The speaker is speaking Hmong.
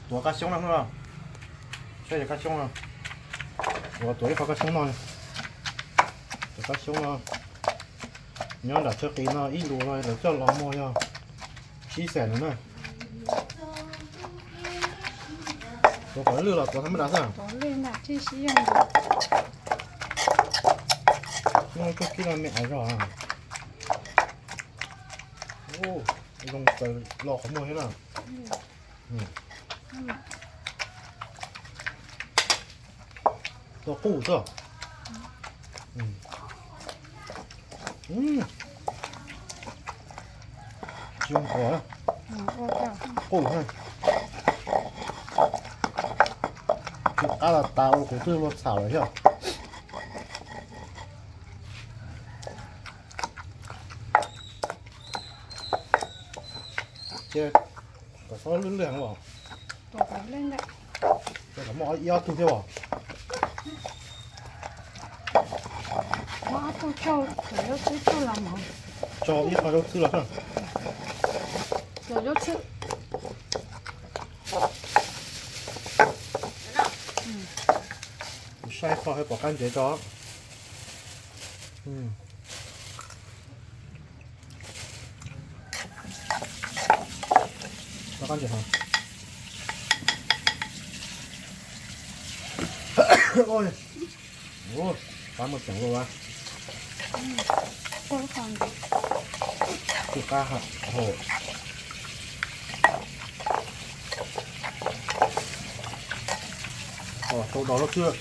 Tuav kab xyoob no, saib cov kab xyoob no, tuav ib qho kab xyoob no, cov kab xyoob no nyob nram tsheb qis no ib lus no lawv coj los muag yog sib xees no na. Tuav kom lwj los tuav thaj mab das xwb. Muaj cuaj kib no me av zog. Zoo txawv los qhov muag thiab na. Tua qub xwb. Tsis zoo qhuav, qub thiab. Tsis qab los tas ua kuv twb luag txhaum lawm thiab. Ces kom txhob lwj lwj heev os. Ces kom muaj ib ob tug thiab os. Tso ib qho zaub txhwb los. Saib ib qho pom qab ntsev tso. Qab muaj ceem luaj. Tsis qab hos. Tau dos lub xwb.